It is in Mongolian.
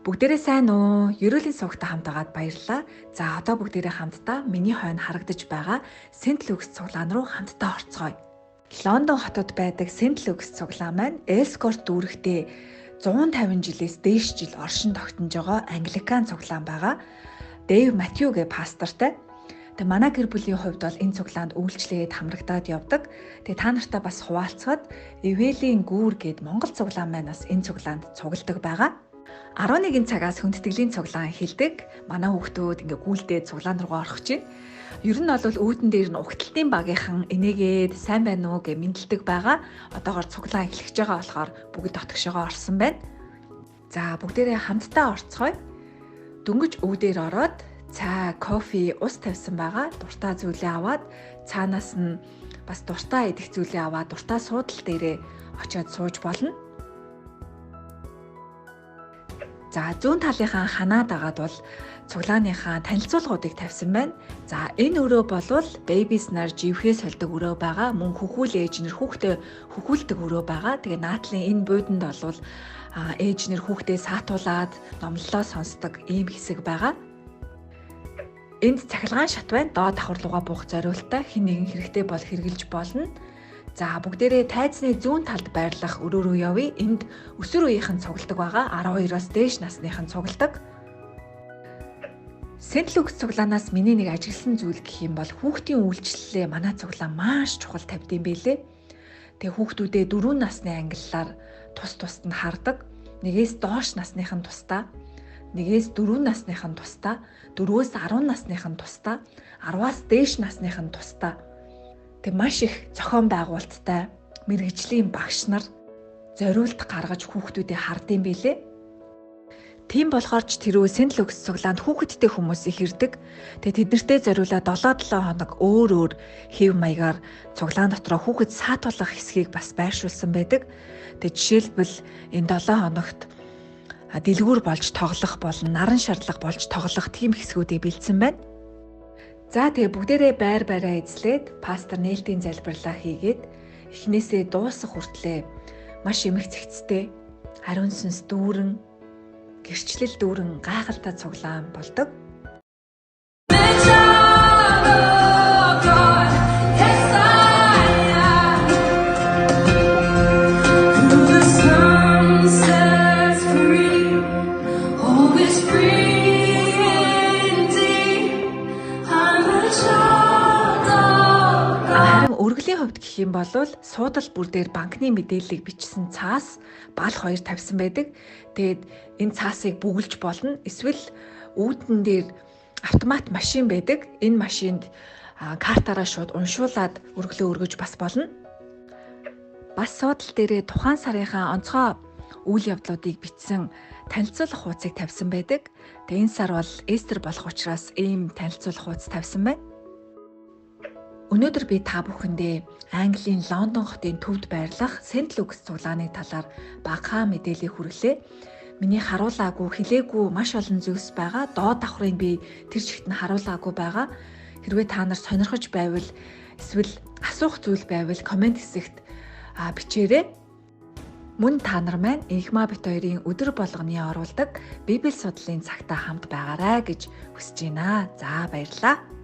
Бүгдээрээ сайн уу? Ерөөлийн сувагтай хамт байгаад баярлалаа. За одоо бүгдээрээ хамтдаа миний хойно харагдаж байгаа Сент Лукс цуглаан руу хамтдаа орцгоё. Лондон хотод байдаг Сент Лукс цуглаан маань Элскорт дүүрэгтээ 150 жилээс дээш жил оршин тогтнож байгаа англикан цуглаан байгаа. Дэйв Матью гэ пастортай. Тэгээ манай гэр бүлийн хувьд бол энэ цуглаанд үйлчлээд хамрагдаад явдаг. Тэгээ та нартай бас хуваалцахад Эвелийн гүүр гээд Монгол цуглаан маань бас энэ цуглаанд цугладаг байгаа. 11 цагаас хүндэтгэлийн цуглаан эхэлдэг. Манай хүүхдүүд ингээ гүйлдээ цуглаан руугаа орох чинь. Ер нь бол үүдэн дээр нь угталтын багийнхан энийгээд сайн байна уу гэж мэндэлдэг байгаа. Одоогор цуглаан эхлэж байгаа болохоор бүгд дотгошоогоо орсон байна. За бүгдээрээ хамтдаа орцгоё. Дөнгөж үүдээр ороод цай, кофе, ус тавьсан байгаа. Дуртай зүйлээ аваад цаанаас нь бас дуртай идэх зүйлээ аваад дуртай суудал дээрээ очиод сууж болно. За зүүн талынхаа ханаа дагаад бол цуглааныхаа танилцуулгуудыг тавьсан байна. За энэ өрөө болвол babies нар живхээ сольдог өрөө байгаа. Мөн хөхүүл ээж нар хүүхдээ хөхүүлдэг өрөө байгаа. Тэгээ наадлын энэ бууданд болвол ээж нар хүүхдээ саатуулаад номлолоо сонсдог ийм хэсэг байгаа. Энд цахилгаан шат байна. Доод давхар руугаа буух зориултаа хэн нэгэн хэрэгтэй бол хэрэглэж болно. За бүгдээрээ тайзны зүүн талд байрлах өрөө рүү явъя. Энд өсвөр үеийнхэн цугладаг байгаа. 12-оос дээш насныхан цугладаг. Сент Лукс цуглаанаас миний нэг ажигласан зүйл гэх юм бол хүүхдийн үйлчлэлээ манай цуглаан маш чухал тавьд юм бэлээ. Тэгээ хүүхдүүдээ 4 насны ангиллаар тус тусад нь хардаг. Нэгээс доош насныхан тусдаа, нэгээс 4 насныхан тусдаа, 4-өөс 10 насныхан тусдаа, 10-аас дээш насныхан тусдаа. Тэг маш их зохион байгуулалттай мэргэжлийн багш нар зориулт гаргаж хүүхдүүдээ хардсан юм билээ. Тийм болохоор ч тэрүү Сент Лукс цуглаанд хүүхэдтэй хүмүүс их ирдэг. Тэгээ тэднэртэй зориулаад 7-7 хоног өөр өөр хэв маягаар цуглаан дотроо хүүхэд саатуулах хэсгийг бас байршуулсан байдаг. Тэгээ жишээлбэл энэ 7 хоногт дэлгүүр болж тоглох болон наран шардлага болж тоглох тийм хэсгүүдийг бэлдсэн байна. За тэгээ бүгдээрээ байр байраа эзлээд пастор нээлтийн залбирлаа хийгээд эхнээсээ дуусах хүртлээ маш эмх цэгцтэй ариун сүнс дүүрэн гэрчлэл дүүрэн гайхалтай цуглаан болдог. Өргөлийн хувьд гэх юм бол суудал бүр дээр банкны мэдээллийг бичсэн цаас бал хоёр тавьсан байдаг. Тэгээд энэ цаасыг бүгэлж болно. Эсвэл үүдэн дээр автомат машин байдаг. Энэ машинд картаараа шууд уншуулад өргөлөө өргөж бас болно. Бас суудал дээрээ тухайн сарынхаа онцгой үйл явдлуудыг бичсэн танилцуулах хуудсыг тавьсан байдаг. Тэгээд энэ сар бол Эстер болох учраас ийм танилцуулах хуудас тавьсан байна. Өнөөдөр би та бүхэндээ Английн Лондон хотын төвд байрлах Сент Лукс цуглааны талаар багахан мэдээлэл хүргэлээ. Миний харуулаагүй, хэлээгүй маш олон зүйлс байгаа. Доод давхрыг би тэр чигт нь харуулаагүй байгаа. Хэрвээ та нар сонирхож байвал эсвэл асуух зүйл байвал коммент хэсэгт бичээрэй. Мөн та нар маань Энхмаа бит хоёрын өдөр болгоны оруулдаг Библи судлалын цагтаа хамт байгаарай гэж хүсэж байна. За баярлалаа.